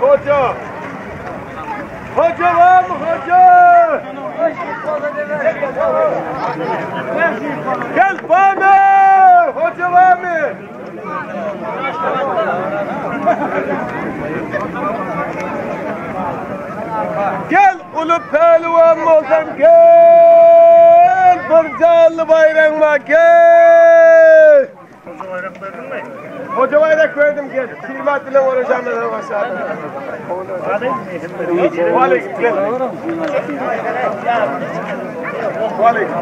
Hoca? Hoca var mı hoca? Gel bana! Hoca var mı? Gel ulu pehlivan olsam gel! Bir canlı bayrağıma gel! Hoca bayrak verdin mi? Hoca bayrak verdim gel. Şirmat ile uğraşacağım ben aşağıda. Aleyküm gel. Aleyküm.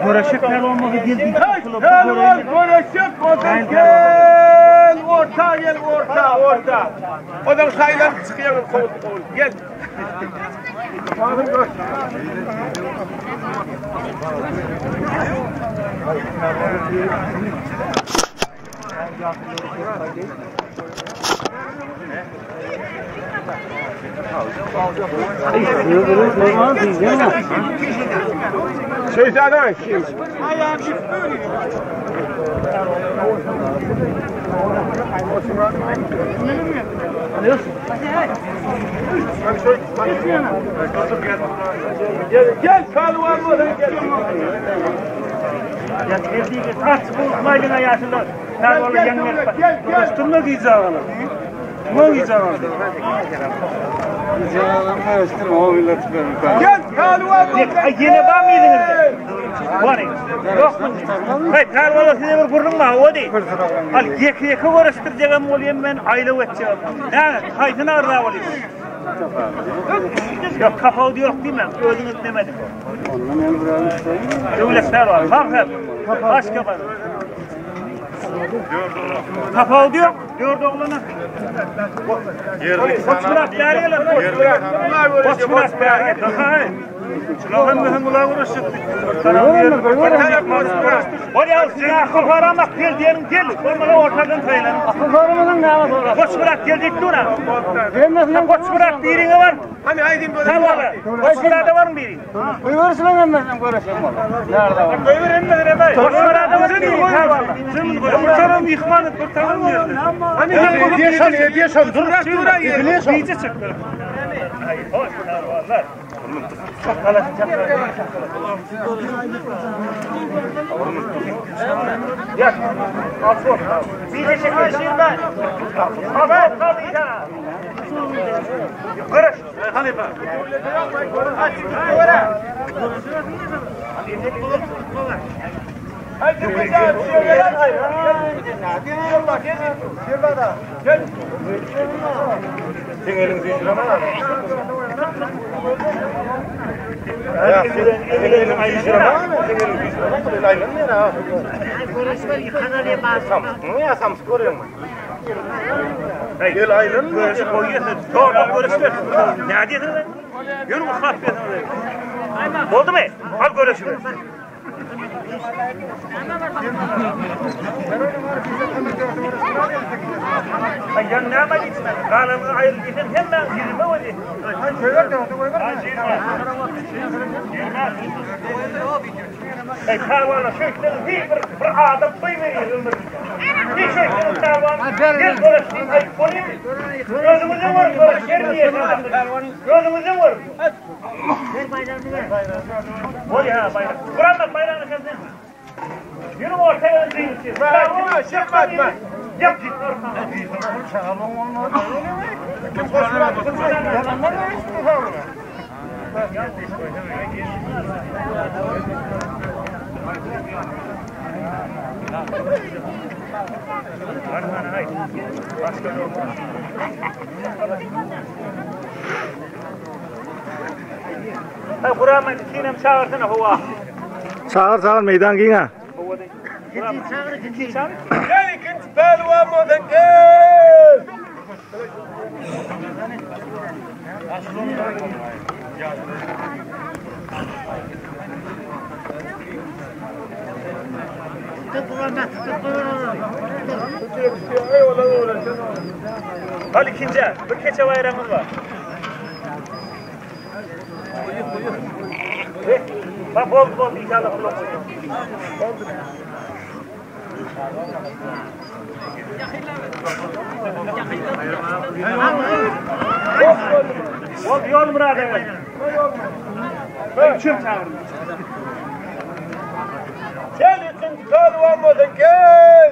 Göreşek olmalı gel. Hey, Pehlivan göreşek olsun gel. Orta gel orta orta. Odan saylan çıkıyor kol kol. Gel. Ağzını gör. Şehzade kim? Gel, gel pehlivan olsun gel. Ya terdiği aç bu maydana yaşında. Gel, gel, gel, gel. Durma giyeceğim. Durma giyeceğim. Gel pehlivan olsun. Yine var mıydınız? Var. Yok mu? Hayır, pehlivanlar size bir gurrun var, o değil. Al yeki yeki uğraştıracağım olayım ben, aile edeceğim. Ne? Haydın arda olayım. Yok kapağı yok değil mi? Özünüz demedim. Devlet pehlivan, bak hep. Başka bana. Kapağı diyor, dört oğlana. Koç Murat beri Koç Murat beri. Şulardan mühim ulan uğraştık. Oraya akıl haramak gel diyelim gel. Olmalı ortadan sayılalım. Akıl haramadın ne ama Koç Murat gel deyip dur ha. Koç Murat birine var. Hani haydi böyle. Sen var. Koç Murat'a var mı biri? Buyursun ben görüşeyim valla. Nerede var? Koç Murat'a var mı biri? Kurtarım yıkmanı kurtarım Hani dur dur diyor. İyice çıktı. Ay hoş vallahi. Görüş. Halife. Haydi güzel bir şey gel. Gel. Sen elini düşüremem. Ya sen elini düşüremem. Sen elini düşüremem. Aynen ya. Ya sam skoruyorum. Gel ayrıl. Görüş koyuyorsun. Doğru görüşler. Ne diyorsun? Yürü ufak bir Oldu mu? Al görüşürüz. Ay yan ne ama gitme. Kanımı ayrı gidin hemen 20 oldu. Ey kahvana şöyle bir bir adam koymuyor ömründe. Bir şöyle kahvan. Gel görüşsün. Ay koyayım. Gözümüzü var görüş. Yer diye. Gözümüzü var. Bol ya bayrak. Kur'an'da bayrağını kendin. Yürü ortaya önce. Yap git. Ha Kur'an'ın sinem çağırsana hova. Çağır çağır meydan giyin ha. Gel ikinci pehlivan olsun gel. Al ikinci. Bir keçe bayrağımız var. Bak oldu oldu inşallah. Ol ýol murada gel. Üçüm çagyrdy. Gel üçünji pälwan bolsaň gel.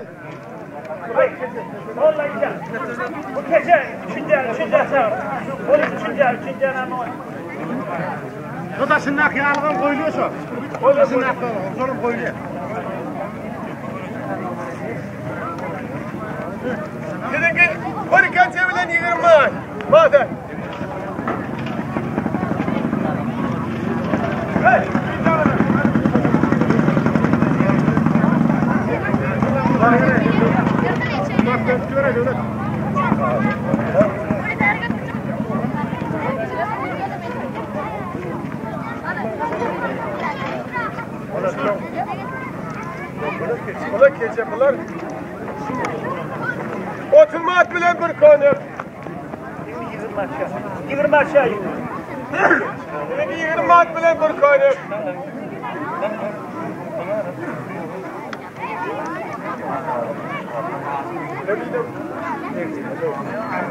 Bu keçe üçünji, üçünji çagyr. Ol üçünji, üçünji näme ol? Şu daşyndaky ýalygam goýulýar şo. Daşyndaky şolam goýulýar. Siziňki bir keçe bilen 20. Bada. Hey! Bular keçe bular. Oturma bilen bir konu. 20 aşağı. 20 aşağı. 20 at bilen bir konu.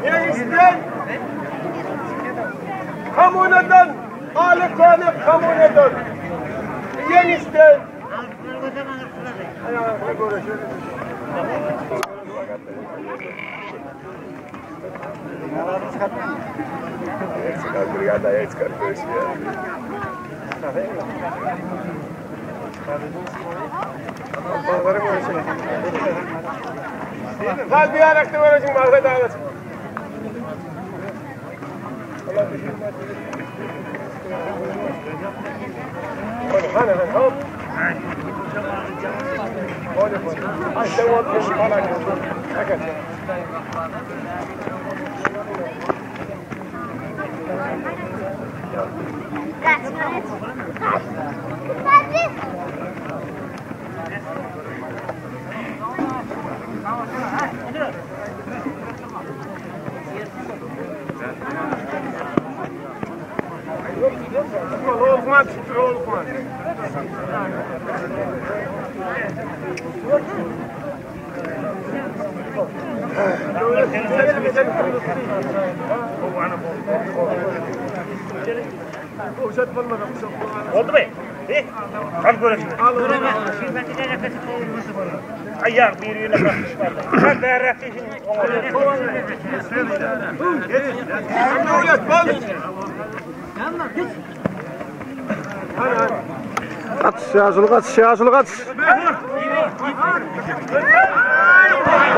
Yenisden Kamunadan Ali konu kamunadan. Yenisden Gel bir ayakta vereceğim, Mahmet abi. Hadi hadi hop. Hadi hadi. Ay sen o bana gel. Olmaz, olmaz. Oldu mu? Eh, al görelim. Ayak bir yerine bırakmış var. Sen berrak işin Devlet bal. Gaç ýaşuly gaç, ýaşuly gaç.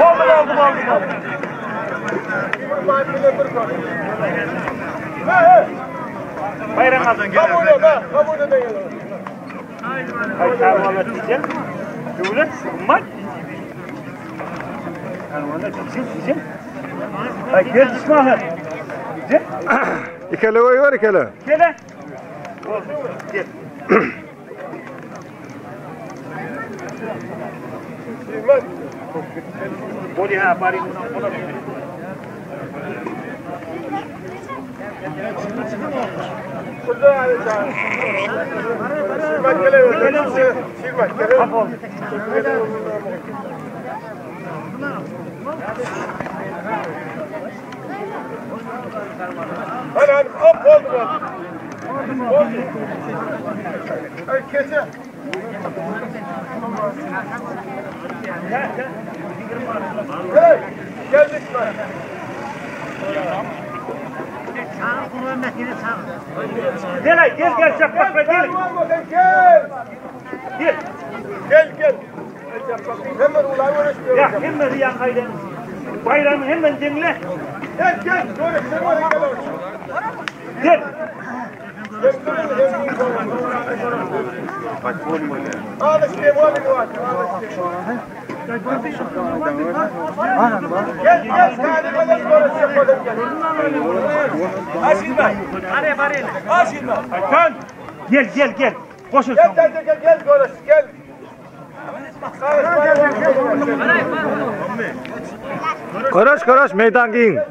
Oldu oldu oldu oldu. Bayram aldın gel. Kabul da, kabul da gel. Hay tamam diyeceğim. Devlet ummat. Tamam diyeceğim diyeceğim. Hay gel İsmail. Diyeceğim. Ikele goý ber ikele. Gel. Gel. Boli ha bari. Hadi hadi hop oldu bu. Oldu. Ay keçe. Hey, geldik mi? Gel gel gel çakmak gel. Gel. Gel. Gel gel. Hemen ulay uğraşmıyor. Ya hemen yan haydan. Bayramı hemen dinle. Gel gel. Böyle sen var gel. Gel. Gel gel tane böyle gel. Hakan. Gel gel gel. Koşun. Gel gel gel gel gel gel. Göreş göreş meydan giň.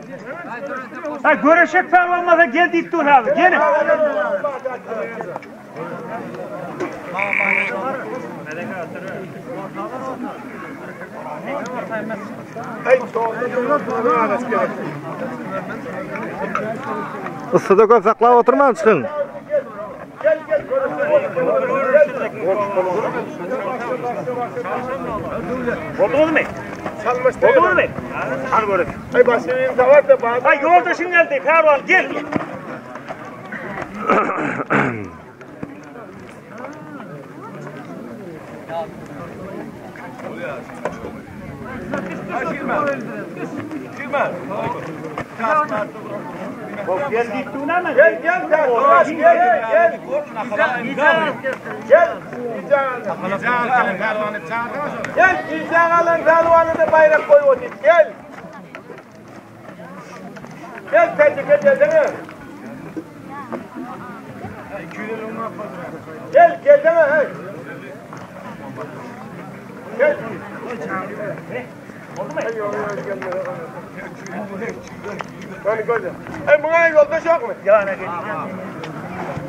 Ha göreşek pehlivanlara gel deyip dur abi. Gelin. Yssyda köp saklap oturman çykyň. Bolduňyzmy? Bolduňyzmy? Al görüp. Ay başını savat da bana. Ay yoldaşın geldi Pervan gel. Gel gittiğine mi? Gel gel gel. Gel gel. Gel. Gel. Gel. Gel alan pehlivanı da bayrak koy o dit. Gel. Gel tecrübe gelsene. Gel gelsene hey. Gel. Oldu mu? Hadi gel. Ey buna yoldaş yok mu? Yani geleceğim.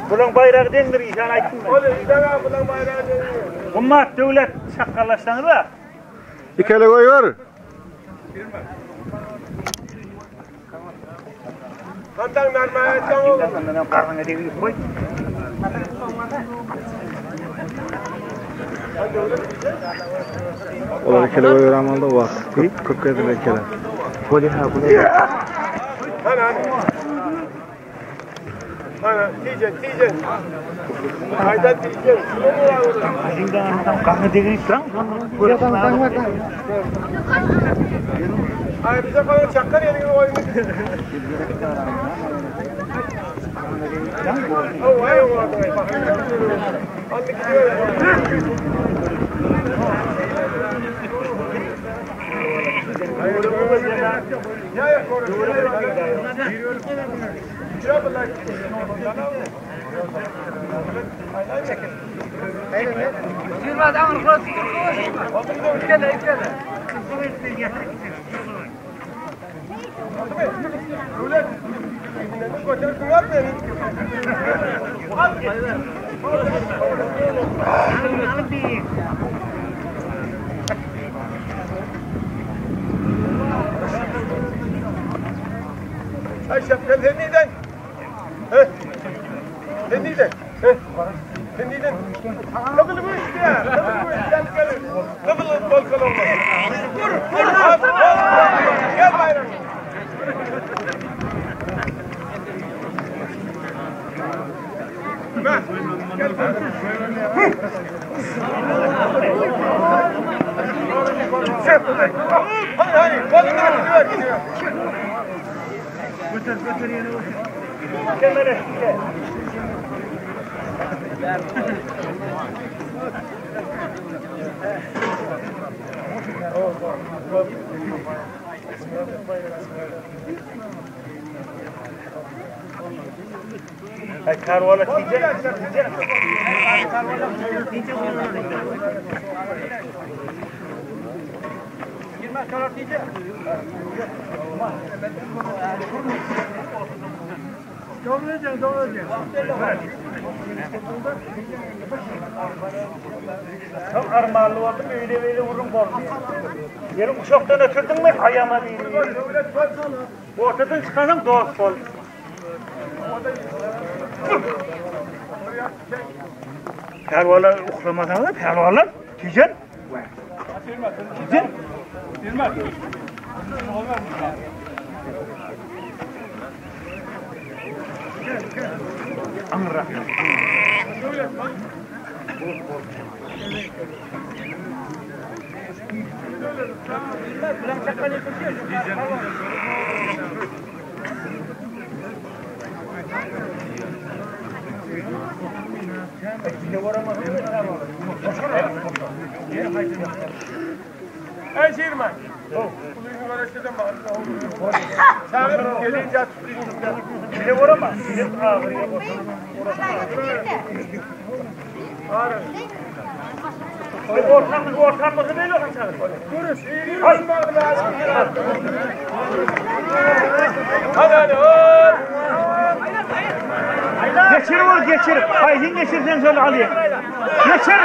Bulan bayrağı dendir işan aytdım ben. Oğlum bir daha bulan bayrağı deniyor. Gummat döwlet şakkallaşsaňyz da. Ikele goýber. Kantan narmaya etsen olur. Ondan karnına degip koy. Olar ikele goýber amalda wah. Köp köp gezdiler ikele. Hani hani. Hani tiyeceksin tiyeceksin. Haydan tiyeceksin. Aziňden karnına degip duran. Ay bize falan çakkar yerine oyunu. Oh, ay o Anne gidiyor. Ya ya Ay şapkan sen neyden? He? Sen neyden? He? Sen neyden? Kızıl bu işte ya. Kızıl bu işte. Gel gel. Kızıl balkan olmaz. Vur vur. Al, al, al. Gel bayram. Bak, Gel bayram. Hadi hadi. Kolunu gidiyor gidiyor. Kemere. Ay karvala tije. Çok armağanlı oldum, öyle böyle vurun boldu. Yerin uşaktan ötürdün mü ayağıma değil. Ortadan çıkanım dost bol. Pervalar uxlamadan da pervalar tücen. Tücen. Anra. Ey Şirman. Uluyunu görüştürdüm bak. Çağır gelince tutayım. Bile vurama. Bile ağrıya Ortamız ortamızı böyle olsun çağır. Görüş. Hadi hadi. Hop. Geçir vur geçir. Haydi geçirsen şöyle alayım. Geçer.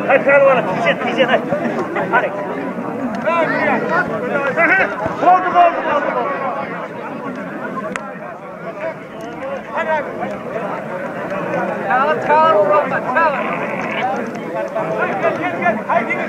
Hay pälwana, tijen, tijen, hay. Hadi. Boldy, boldy, boldy, boldy. Gel gel gel. Haydi gel.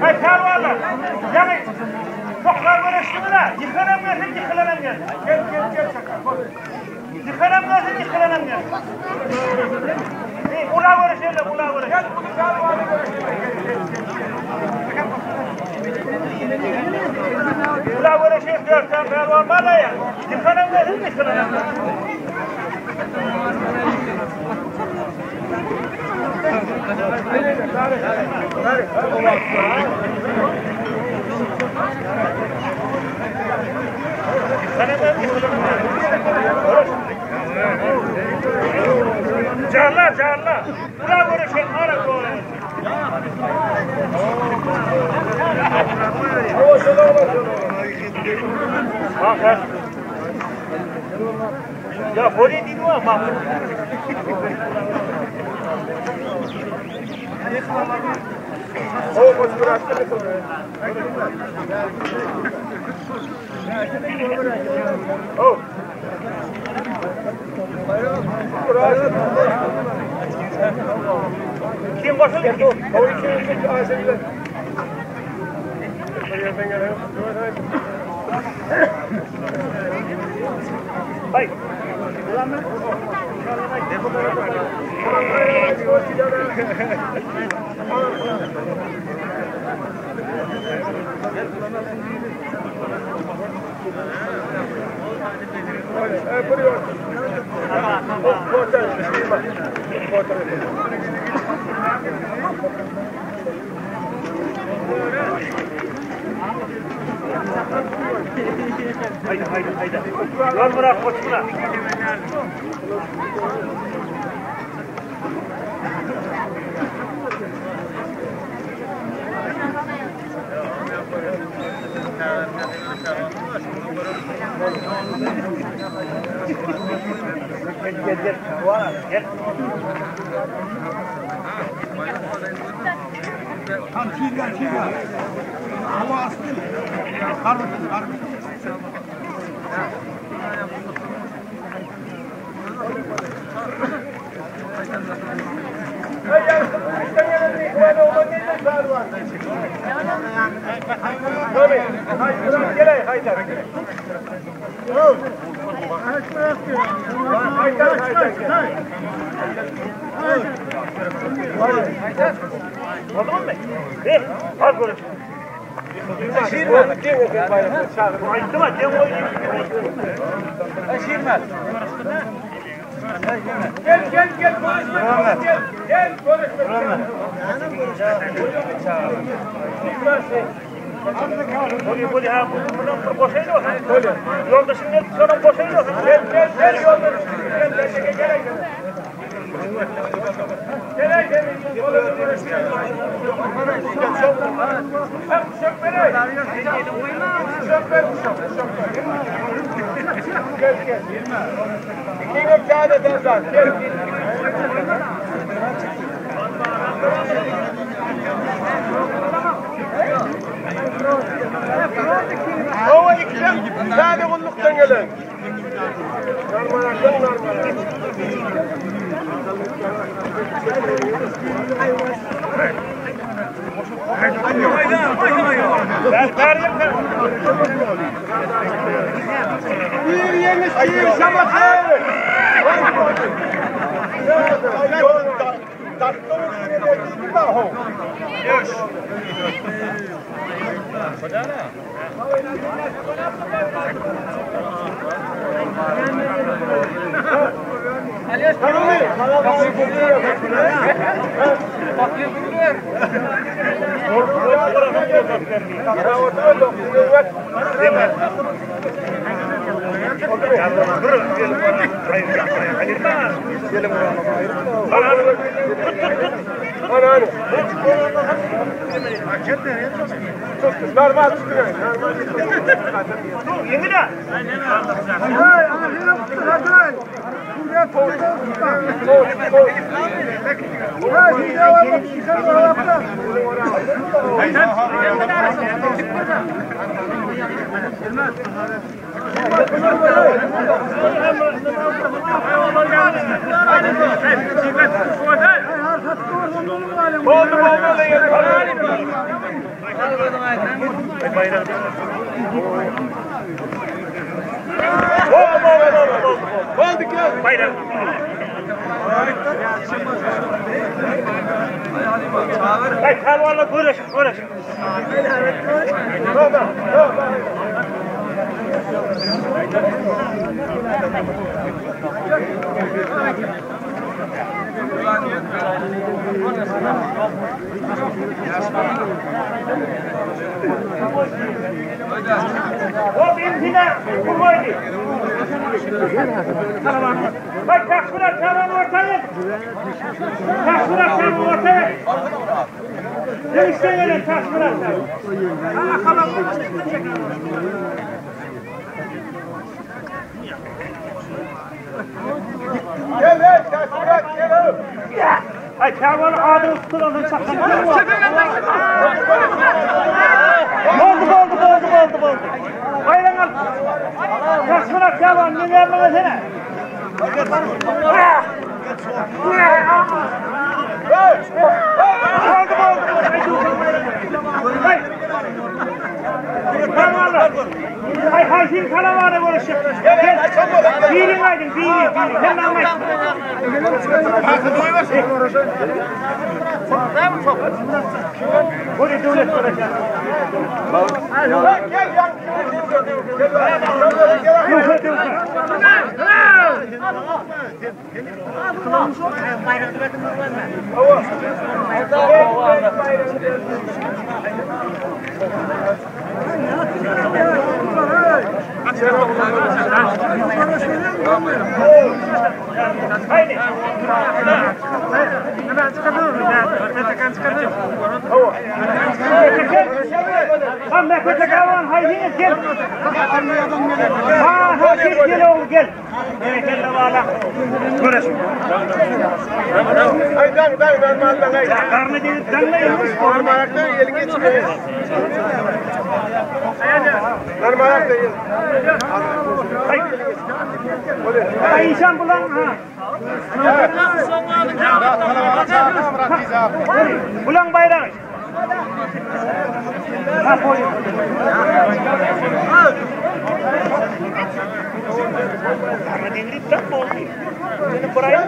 Hay pälwanlar. Ýaňy toklar göreşdiňiz-ä. Ýykanam gelsin, ýykylanam gelsin. Gel gel gel çakal. Ýykanam gelsin, ýykylanam gelsin. Ey, ula göreşelim, ula göreşelim. Gel bunu pälwana göreşelim. Gel gel gel. Ula göreşelim dörtten pälwan bar-la ýa. Ýykanam gelsin, ýykylanam gelsin. Ýykanam gelsin, ýykylanam gelsin. Göreş. Jalla, jalla. Ula göreşelim, ara göreşelim. Ha, ha. Ya bolýa diýdi wa, makul. Kim goşuldy kim? Hay. Haydi haydi haydi. Ýol bırak koçuna. Gel gel gel. Gel. Boldumy? Eh, al görüş. Aýtdym ha, deň goýdum. Gel gel gel konuşma. Gel gel konuşma. Bolýa bolýa ha, bundan bir goşaýly bolsun. Ýoldaşyň gelip soran goşaýly bolsun. Gel gel gel yoldan. Gel gel gel gel. Hawa ikiden täze gullukdan gelen. Narmanakdan narmanak. Bir ýeňiş, bir şamatly. Normal Ay pälwanlar göreşiň, göreşiň. Hop imtina kurbaydy. Ay Taşmyrat pälwan ortaya. Taşmyrat pälwan ortaya. Ýeňişden gelen Taşmyrat pälwan. Gel hey Taşmyrat gel. Ay pälwan adyny tutulandan çakgan. Boldy, boldy, boldy, boldy, boldy. Baýraň al. Taşmyrat pälwan men ýanyma sene. Boldy, boldy, boldy. Ay dur, Ay. Pälwanlar. Ay haýsy salamana görüşip. Birin aýdyň, biri, biri. Sen maňa aýt. Buri döwlet görüşýär. Gel yan. Döwlet, döwlet. Haydi. Tam Mehmet Akavan haydi gel. Ha ha gel gel oğul gel. Berekella valla. Görüş. Ay dang dang normaldan ay. Karnı değil, danlaymış. Normaldan elin geçmiyor. Normaldan el. Ay insan bulan ha. Bulan bayrağı. Ha koy. Karnı değil, tam oldu. Seni buraya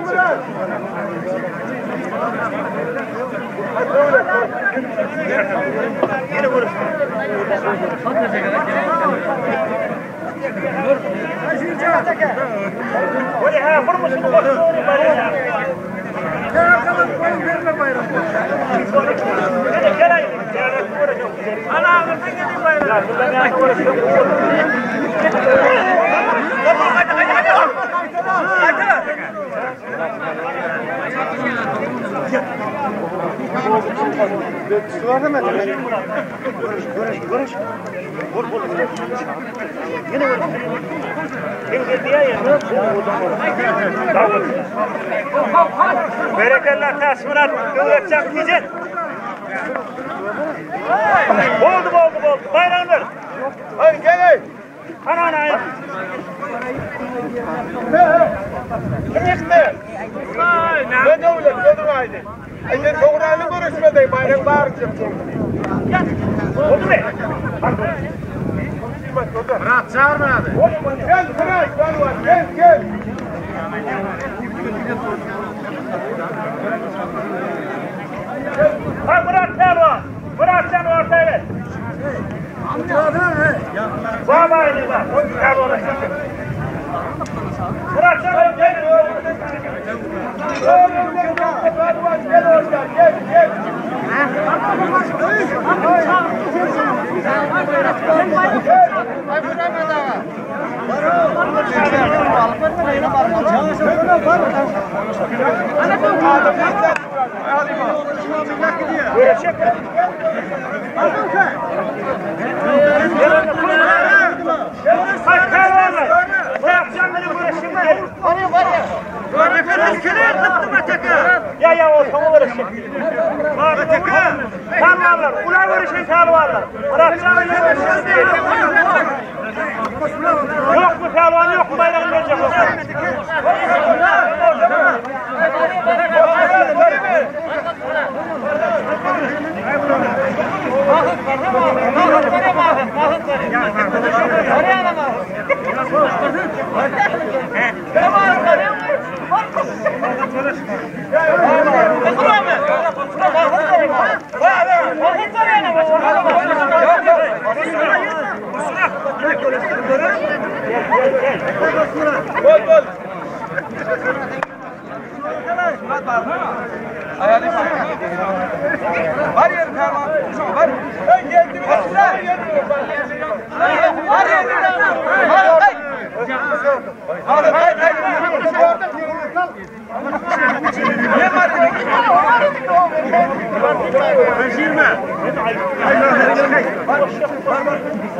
Böyle ha vurmuşsun bak. Berekella Taşmyrat, Döwletjan tijen. Boldy, boldy, boldy. Baýragyny ber. Hadi gel ey. Ana, ana, ana. Kim yıktı? Ne devlet, ne duraydı? Ay sen soğurayla görüşmedi, bayrak bağıracak. Boldy mu? Murat çağırma abi. Gel bırak, gel gel gel. Ha Murat Pehlivan. Murat sen ortaya ver. Baba bayrağı var. Pehlivan. Murat sen ortaya ver. Gel oradan, gel gel. Göreşek. Hay pehlivanlar. Murat sen beni göreşin gel. Ya ya o tamam göreşek. Pehlivanlar. Ula göreşin pehlivanlar. Murat sen beni göreşin. Yok mu pehlivan yok mu bayrağını verecek o. Bol bol. Var yer pervan. Var. Hey geldi mi? Var yer. Var. Hay. Hay hay. Ne var?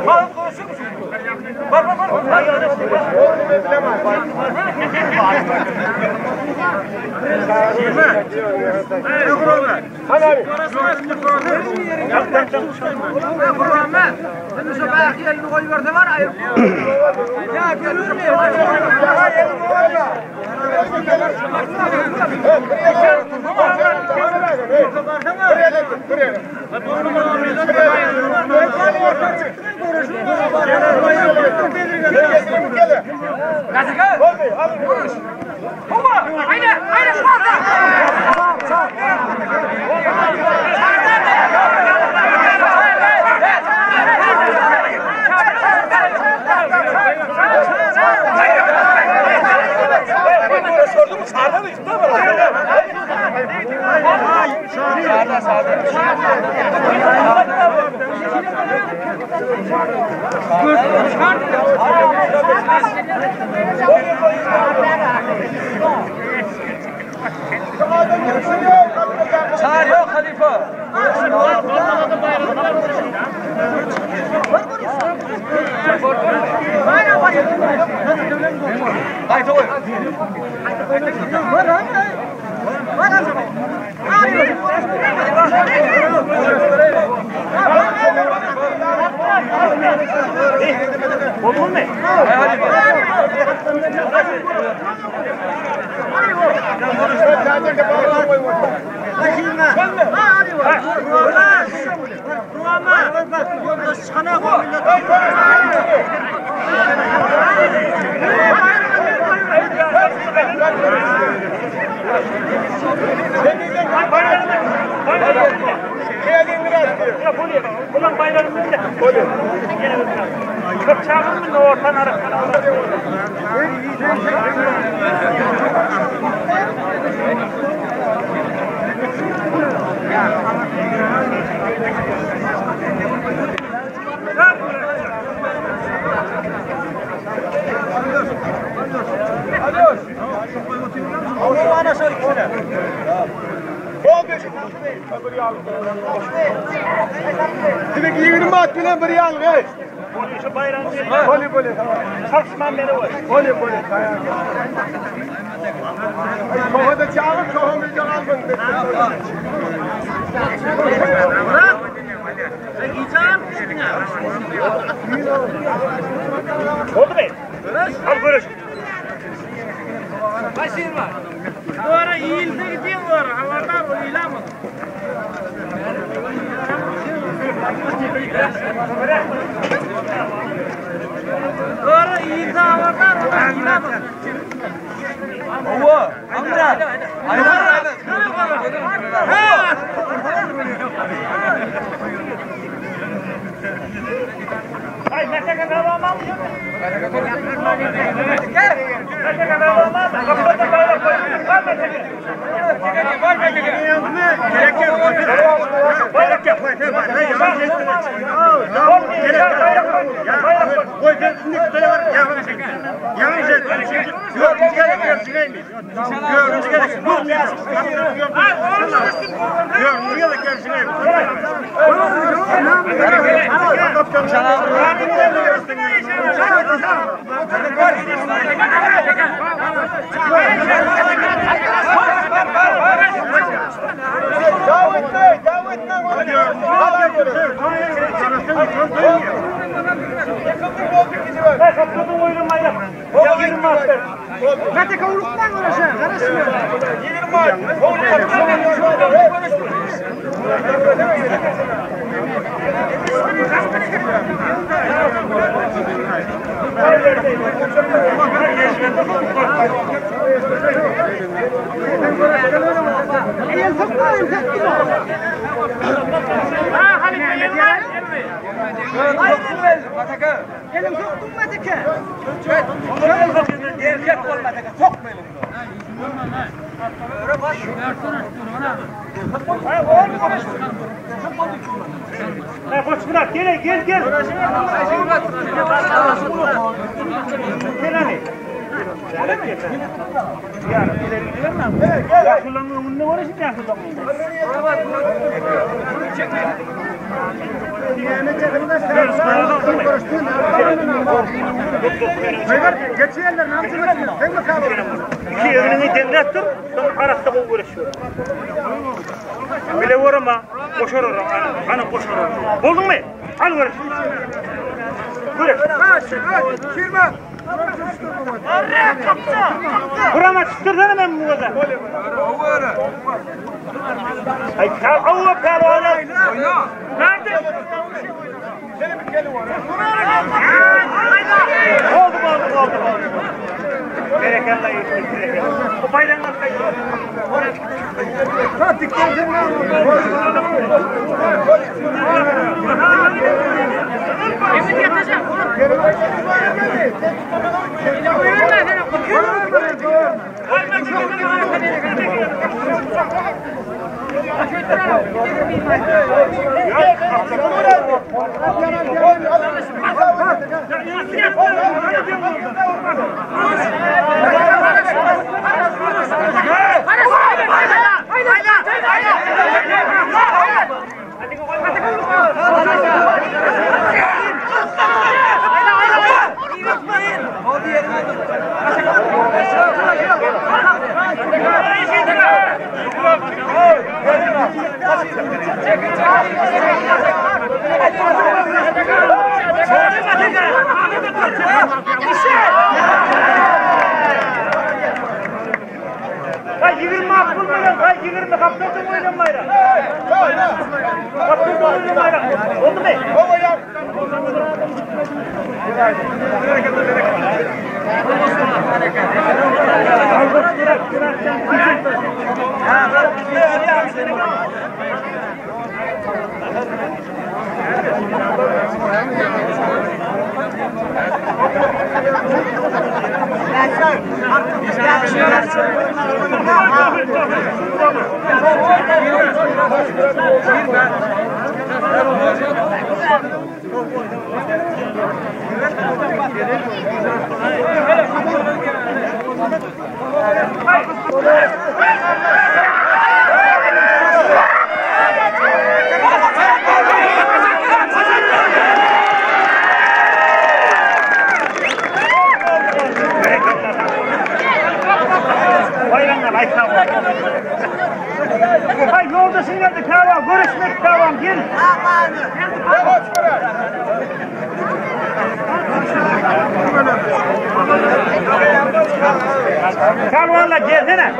Var konuşuyor musun? Var var var. Çağır yok halife. Haydi oy. Oldu mu? Ya bu ne? Ulan bayrağını ver de. Çok çağırın mı ortadan arasına? Boldy. Siziň 20 at bilen bir ýalyk, ey. Şu baýram Bolýa, bolýa. Çalyşman beni goý. Bolýa, bolýa. Koha da çağır, koha mı alın. Boldy be. Al görüş. Doğru iyildi gidiyor. Allah'tan bu ilan mı? Doğru iyildi Allah'tan bu ilan mı? Ay mesele davamam mı? Mesele davamam mı? Kapıda bayrak koy. Var mesele. Var mesele. Bayrak yap. Bayrak koy. Bayrak koy. Davetme, davetme. Ben kapıda oyunum bayrak. Ya 20 at ver. Ha koç bırak gel gel gel. Gel hani. Yaşlıların önüne var şimdi yaşlıların İki evini denret dur, sonra arasında koy görüşüyor. Bile varama, koşar oram, ana, ana koşar oram. Buldun mu? Al görüş. Görüş. Burama çıktırsana ben bu kadar. Ay, Allah pervane. Nerede? Oldu oldu oldu oldu. Berekallah iyisin, berekallah. O bayramlar kayıyor. Ay 20 at bulmadan, ay 20 kaptırdın oynan bayrak. Kaptırdın oynan bayrak. Oldu mu? Ay yoldaşın geldi Pehlivan. Görüşmek Pehlivan gel. Pehlivanla gelsene.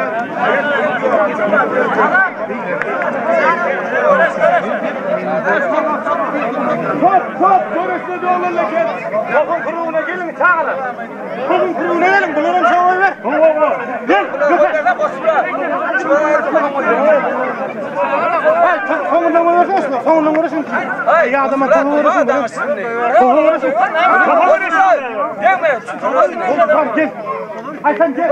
Top top görüşme dolarla gel. Topun kuruğuna gelin çağırın. Topun kuruğuna gelin bunların çoğu ver. Gel. Soňundan görüşün, soňundan görüşün. Ya adama topu görüşün. Topu görüşün. Tamam gel. Ayten gel.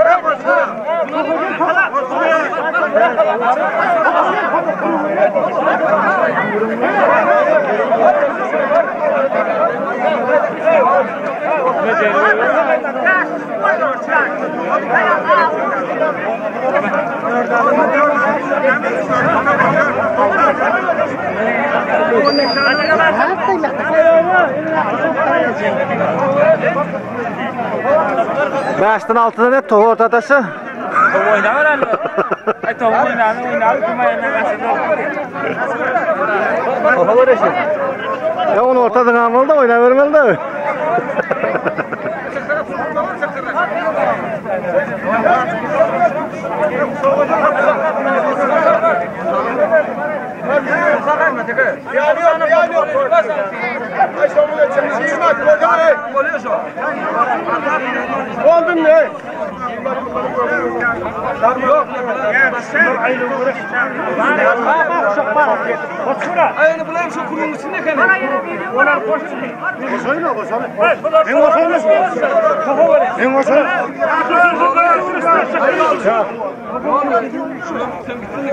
Bäşden altydan et topu orta taşı. Ay topu oynanı oynanı kim Topa görüşün. Ya onu ortadan almalı da oyna vermeli de. Yani yok yani yok. Ay şamına çekişim at. Oldun ne? Men goşaly.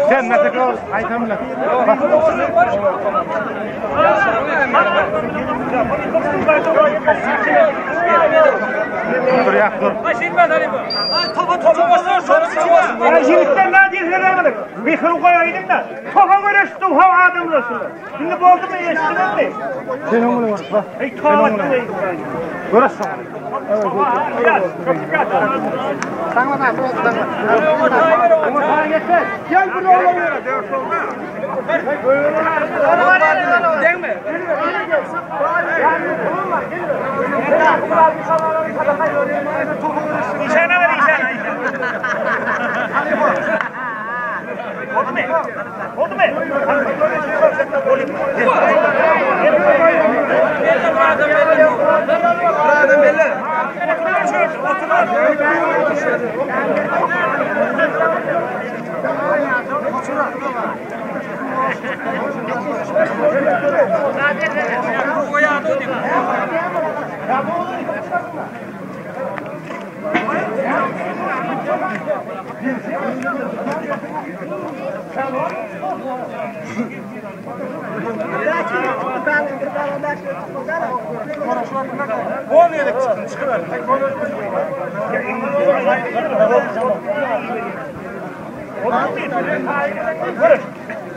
Sen ne tekrar aytamla. Dur ya dur. Ya yiğitler ne diyorlar öyle? Bir hıl koyaydım da. Topa görüştüm hava adamlar şunu. Şimdi boldu mu yeşildin mi? Sen onu var. Bak. Ey topa Görüşsün. Gel bunu oğlum. İşene ver işene. Oldu mu? Oldu mu?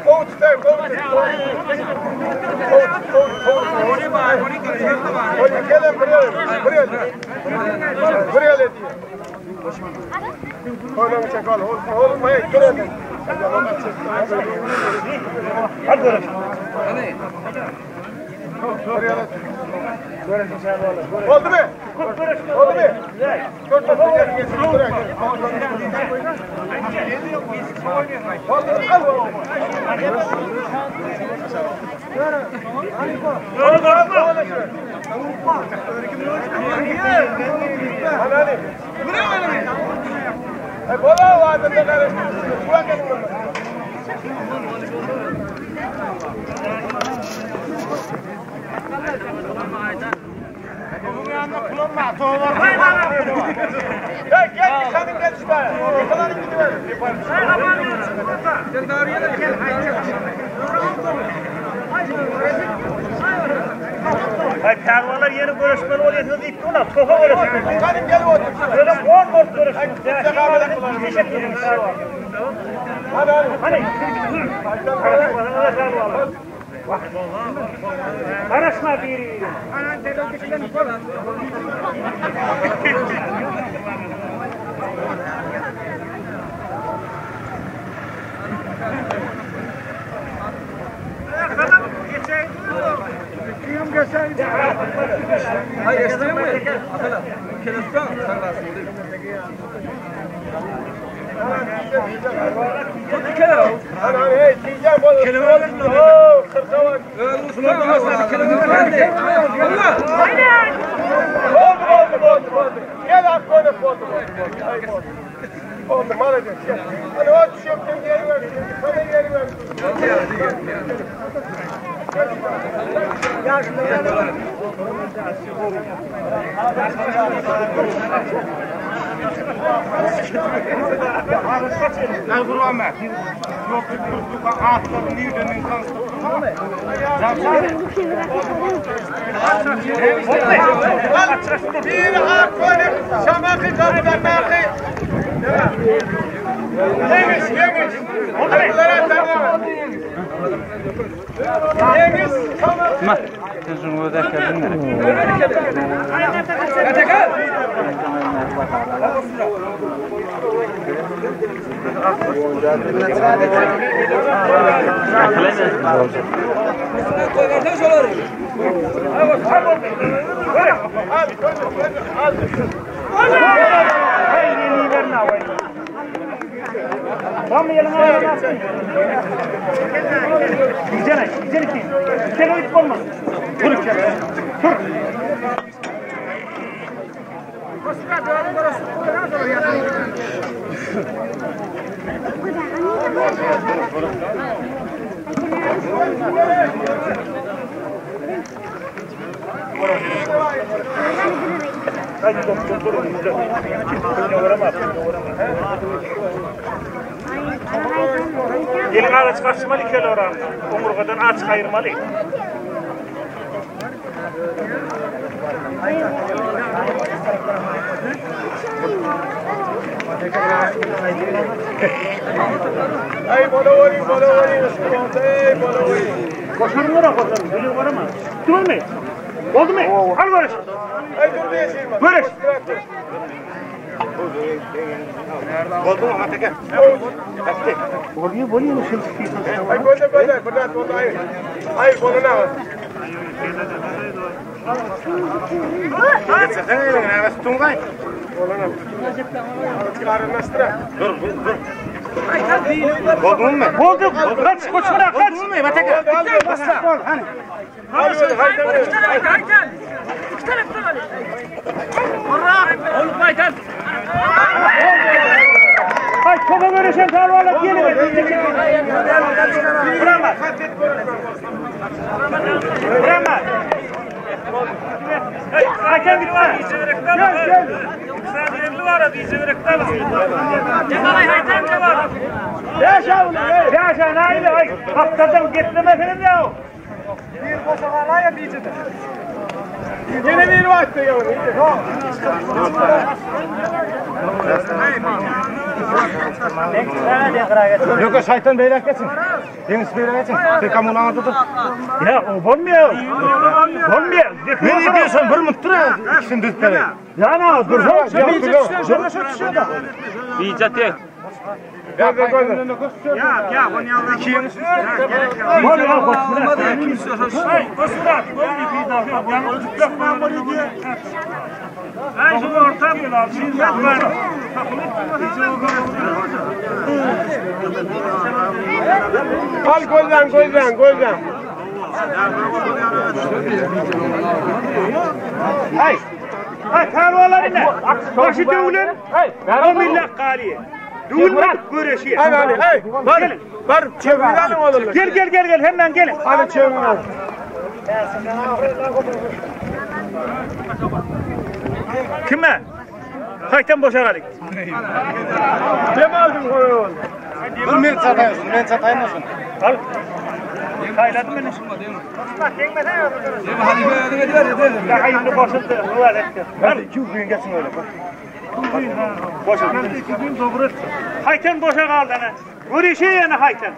Kol tutar, kol tut. Kol tut, kol kol. Gelin buraya, buraya. Buraya diye. Oğlum çek al, oğlum, oğlum, hey, buraya. Hadi görüşürüz. Oldu mu? Oldu mu? Dur, dur, dur, gel, gel, buraya gel. Oldu mu? Al. Hadi. Hey, bola var da Bırak elini. Gel gel yıkanın gel şuraya. Yıkanın gidiver. Ay pervalar yeni görüşmeli oluyor deyip durlar. Topa görüşmeli. Yıkanın gel otur. Böyle on bort görüşmeli. Teşekkür ederim. Hadi hadi. Hani? Karışma biri. Oldu oldu oldu oldu. Gel ak koynak oldu oldu. Oldu maalesef. Hani o çöpten geri ver. Sana geri ver. Gel kurban be. Yok atların nereden Bir ak koynak. Şamakı kaptanmakı. Yemiş yemiş. Onlara tamam. Yemiş tamam. Tam yelin ayağına atsın. Güzel, güzel ki. Kere git olmaz. Dur kere. Dur. Hadi dur dur dur. Gelin ağaç kaçmalı kele oran. Omurgadan aç kayırmalı. Ay bana vurayım bana vurayım. Ey bana vurayım. Koşarım ora koşarım. Geliyor orama. Dur mu? Oldu mu? Al görüş. Ay dur diye şey var. Görüş. Oldu mu Ataka? Oluyor, oluyor. Ay koyda koyda. Burada oldu hayır. Hayır bana ne var? Geçsene elini, evet Tungay. Çıkarın Dur dur. Oldu mu? Oldu. Kaç koçuna kaç. Oldu mu? Ataka. Hani. Ay topa görüşen tarvarla gelin. Bırakma. Bırakma. Hakem gitme. Gel gel. Yaşa naile ay. Haftadan getirmesiniz ya. Yine bir vakti yavrum. Yok şeytan beyler geçin. Deniz beyler geçin. Tek kamunağına tutun. Ya o olmuyor. Olmuyor. Ne yapıyorsun? Bir mutlu ya. İkisini düz bere. Ya ne dur. Olmuyor koçuna. Al golden golden golden. Ay. Ay tarvalar ne? Başı dövülen. O millet galiye. Dövülmedik görüşüyor. Hadi hadi hey. Var Gelin. var çevirelim oğlum. Gel gel gel gel hemen gelin. Hadi çevirelim. Kime? Haytan boşa galik. Kim aldın koyun? Dur men çatayım, men çatayım olsun. Al. Kayladın beni. Ya hayırlı boşuldu. Hadi iki gün geçsin öyle. Boşuldu. Haytan boşa kaldı ana. Görüşüyor yani haytan.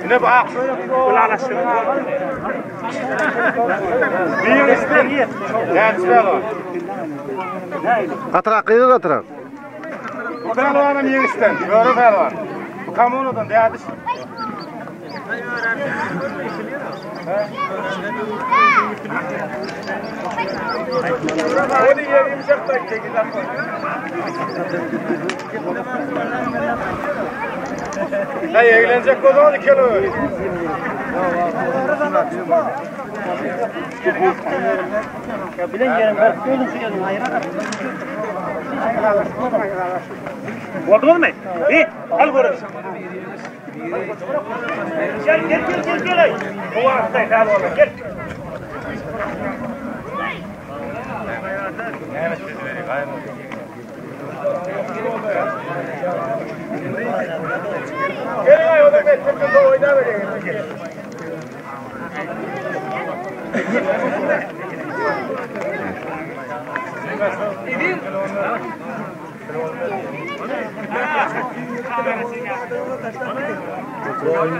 Ne bak? Ulan aşkına. Gatyrak gygyr gatyrak. Bu pälwanam ýeňişden, Böre pälwan. Bu kommunadan dädiş. Hey, eğlenecek o zaman iki öyle. Bolduňyzmy? Bi, al görüň. Gel, gel, gel, gel, gel. Ay. Bu wagtda pälwanlar, gel. Gelin ay o da mektepte oynar verin.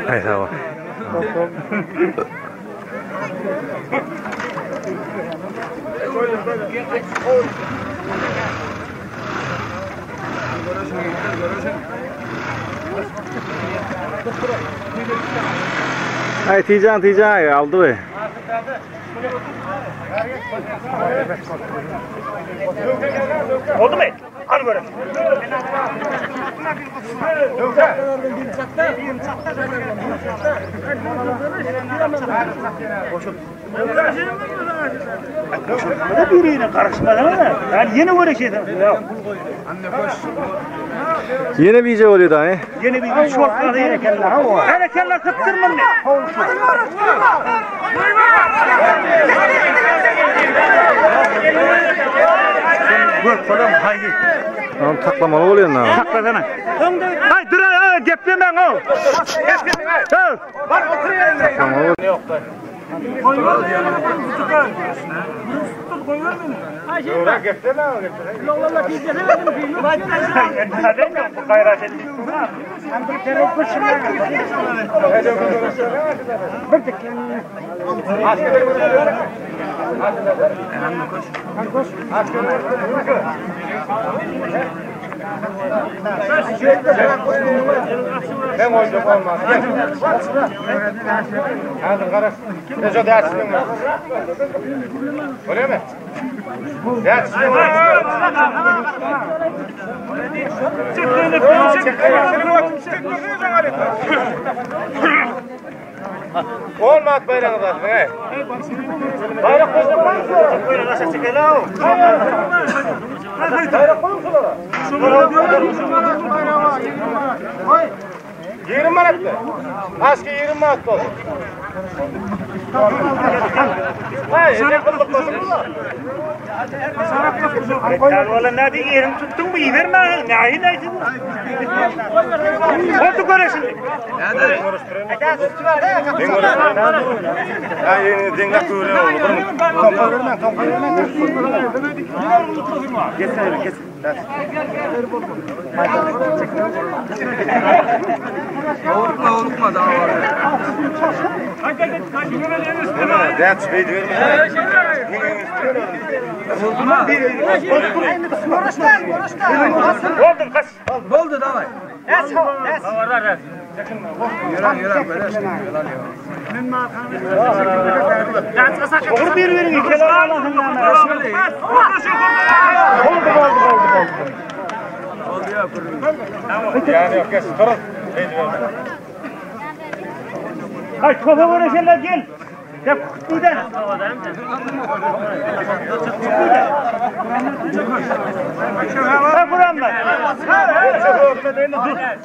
Ay sag bol. Ay Tijan Tijan aldy be. Boldumy? Al görüň. Goşulmada birine garyşmadan Yani ýene göreşesin. Ýene bije bolýar da, he? Ýene bir üç wagt ýene kelle. Hele kelle sypdyrma ne? Gör kolum haydi. Onu taklamaly bolýar na. Saklasana. Hay dur ay geplemäň o. Hey. Taklamaly bol. Neden bu gayret ettin? Hem oyuncak olmaz. Hazır kara. Neco dersin mi? Öyle mi? Dersin mi? Olmaz bayrağı zaten. He. Bayrak koyacak mı? Bayrak koyun şulara. 20 manatlı. Aşkı 20 manat oldu. Hayır, ne kıllık olsun Valla ne diye yerim tuttun mu iyi verme. Ne ayı ne bu? Oldu göre şimdi. Ya yeni dengak görüyor oğlum. Tompa verme, tompa verme. Geç geç. Dert bey Oldu kaç. Boldy dawaj. Olur bir verin iki Oldu oldu oldu oldu. Yani yok, geç, durun. Bey verme. Hay topa göreşerler gel. Ya kutludan. Ha buram ben.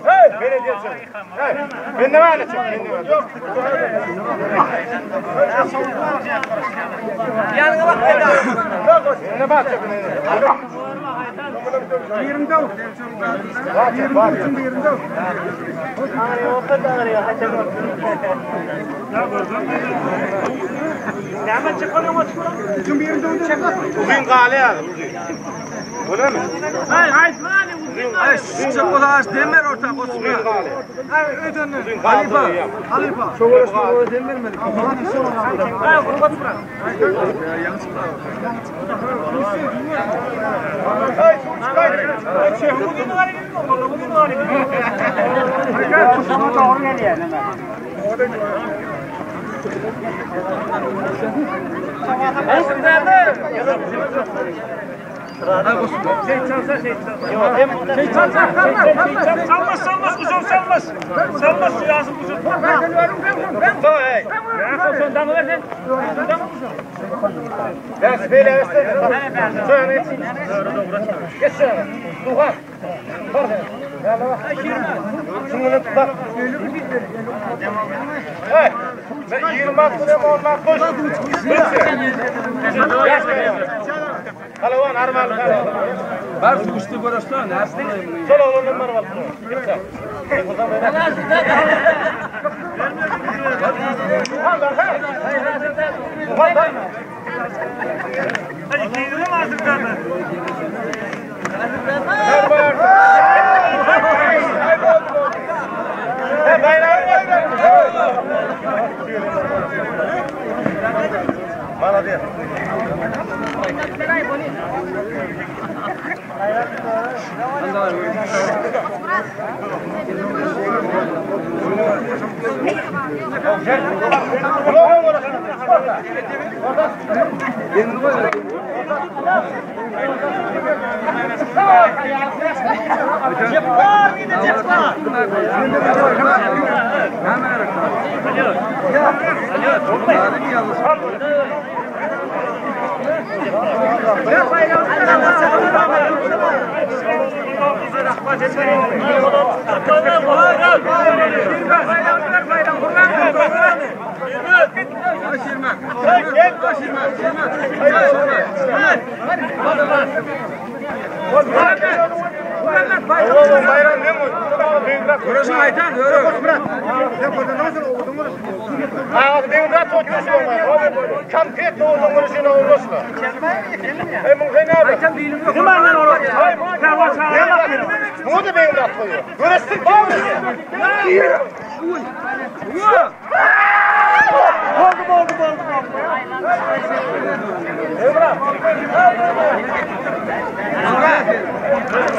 Hey, belediye çık. Hey, ben ne var ne çık? Ben ne var? Yok. Ne bak çık ne? 24. 24. Uzun galýar, uzun. Öyle mi? Ay aýtma uzun. Ay, şu çakola demir orta Uzun galýar. Ay ödenler. Uzun galýar. Halifa. Şoğuruşma dem vermedi. Ay kurbat bırak. Ay, su çıkar. Bugün var ya, bugün var ya. Salmaz salmaz kuzum salmaz. Salmaz silahsız kuzum. Hey. Sen damı ver sen. Ben böyle Sen et. Geç sen. Duha. Var sen. Şunu tut. Hey. Ben 20 kurum olmak koş. Halavan armalı. Bar kuştu görüştü ne? Sol oğlum var var. Hadi kendine mi artık zaten? Bana diyor. Oğlum bayram ne mi? Görüşün aytan, görü. Ha, ben rahat oturuyorsun. Kam pet oğlum görüşün olmasın. Hey, bu ne abi? Ne var lan oğlum? Perva çağıra Bu da benim rahat koyuyor. Görüşsün kim? Oldu oldu oldu oldu.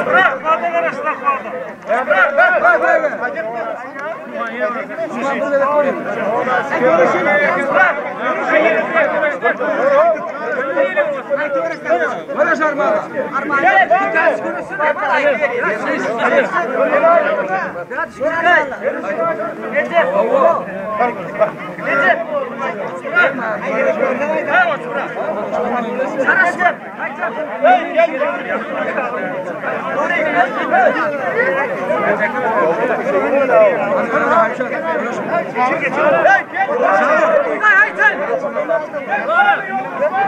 Bırak, kaldı karıştı kaldı. Görüş armağan.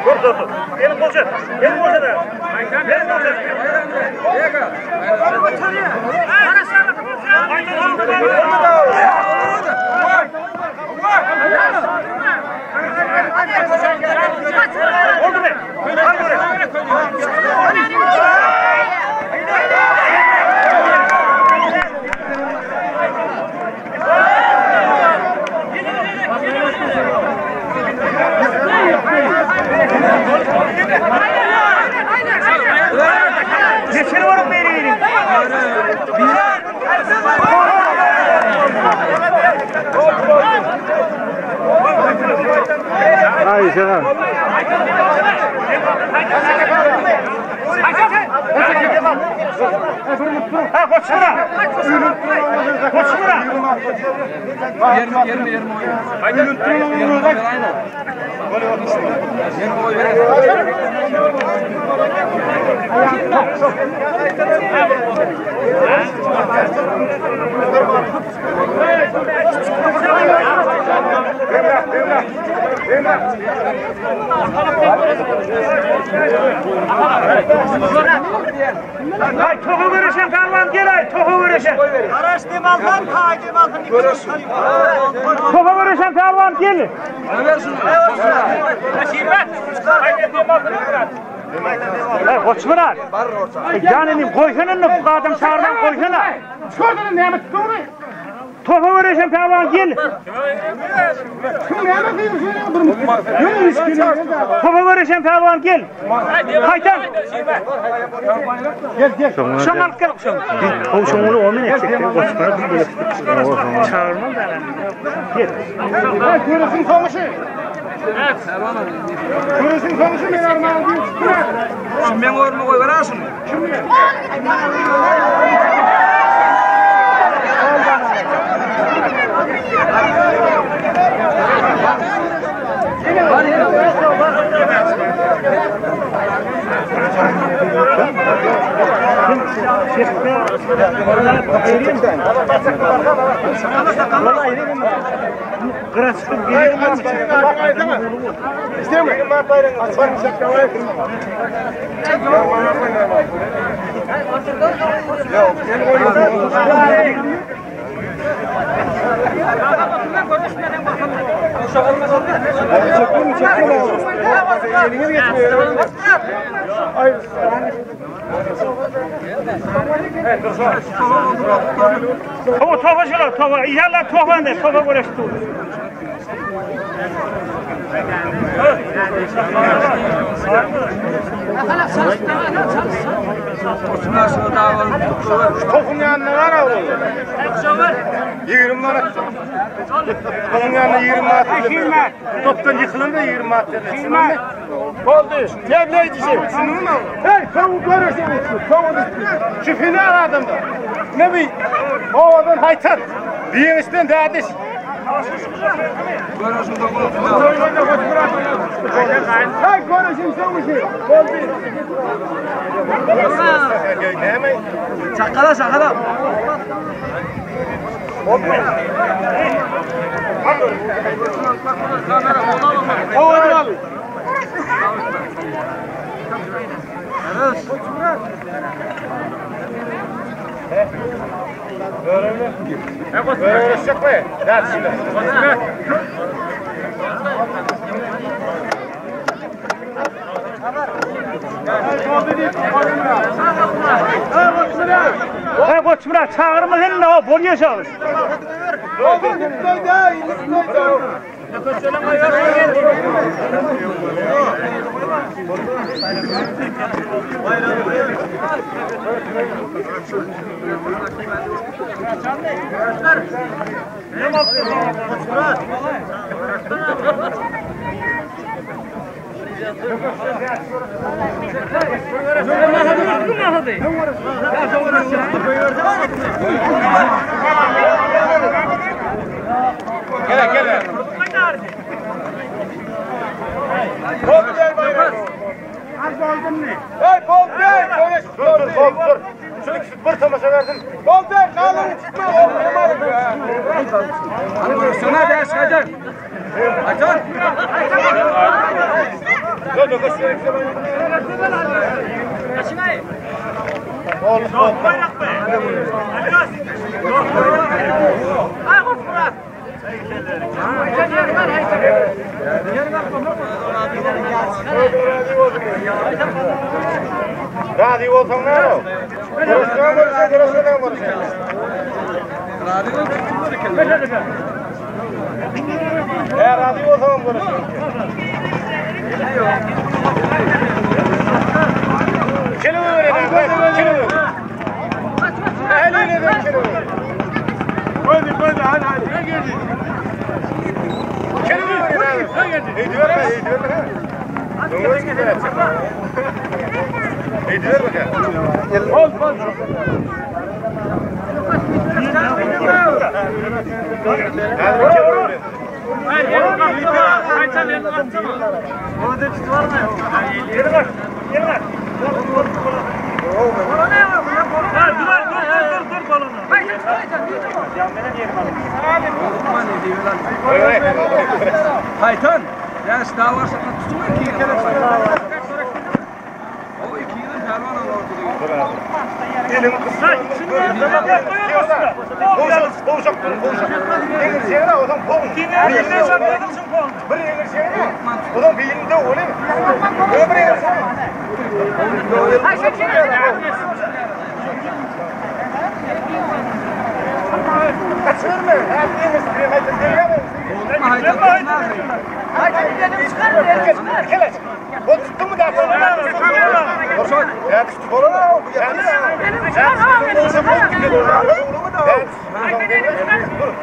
Dur dur dur. Elin boşa. Elin boşa da. Elin boşa. Oldu mu? Al buraya. Geçeri varım beri verin. Ay şaka. Ha koç bura. Koç bura. Ay toha görüşen pälwan gel ay toha görüşen. Araç dem alsan, tay dem alsan. Toha görüşen pälwan gel. Ay Goçmyrat. Jan inim goýsana indi bu adam çagyrman goýsana. Şuradan näme tutdy? Toha görüşen pälwan gel. Kim näme diýip şeýle bir Ýöne işgini. Toha görüşen pälwan gel. Haýtan. Gel gel. Şoň alyp gel şoň. O şoňuny o men etjek. Goçmyrat bir Çagyrman da. Gel. Görürsün soňuşy. Görürsün soňuşy men armaň diýip çykdylar. Men ornumu goý berersin. Toha toha şola toha. İnşallah toha ne toha görüştü. Topun yanına var oğlum. 20 manat. Topun yanına 20 manat. Toptan yıkılan da 20 manat. 20 manat. Oldu. Ne ne diyeceğim? Hey, tavuğu görürsün. Tavuğu. Şu final adamda. Ne bir havadan haytan. Diyemişten derdiş. Hey, görürsün soňuşy. Oldu. Şakala şakala. Öğreşecek mi? Dersiyle. Hey Goçmyrat çagyrma sen ne o bolýa çagyr. Gel gel. Hey, bol değil. Görüş. Dur dur dur dur. Şunu bir tamaşa versin. Bol değil. Kalın çıkma. Sana da çıkacak. Açar. Dur dur dur. Razı olsan ne olur? Görüşsen görüşsen görüşsen görüşsen. Eğer razı olsan görüşsen. Kilo verin, kilo. Eliyle de kilo. Hadi hadi hadi hadi. Kilo verin. İyi diyor be, iyi diyor be. İyi diyor be. Ol ol. Dur dur dur dur balonu. Haýtan, ýaş dawa şaka tutuň iki ýyl. O iki ýyl pälwan ortada. Elini kıssan. Gowşak, gowşak. Eňir şeýle olsaň bogun. Bir eňir şeýle. Odan birini de olayım. Bir eňir şeýle. Kaçırma. Her eňir şeýle haydi. O tuttu mu da? Ya tuttu bolana.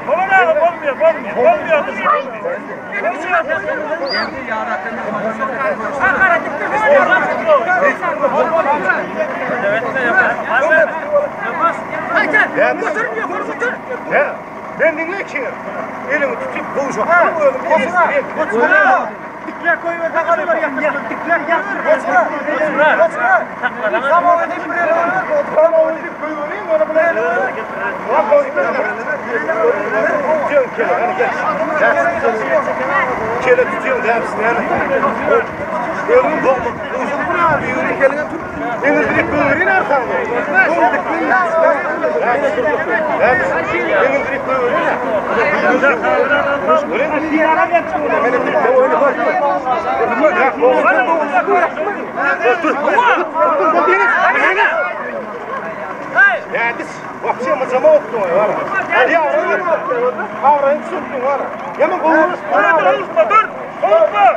Bolana bolmuyor, bolmuyor. Bolmuyor. Ya ben dinle ki elini tutup gowşak. Dikler koyuver takalım yaptır. Dikler yaptır. Tamam edip bir Tamam edip koyuvereyim onu bile. Tutuyorsun kele, hani gel. Kele tutuyorsun hepsini yani. Ömrüm dolma. Uzun bu ne abi? Yürü kelini tut. Eňir direkt koyuvereyim arkanda. Eňir direkt koyuvereyim. Ya this вообще мыжама оттun var. Ya avrayın tuttun var. Yaman kovulmuş. Dur, dur. Kovulma.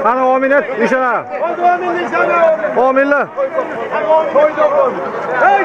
Ana 10 minut nişana. 10 milli. Hey,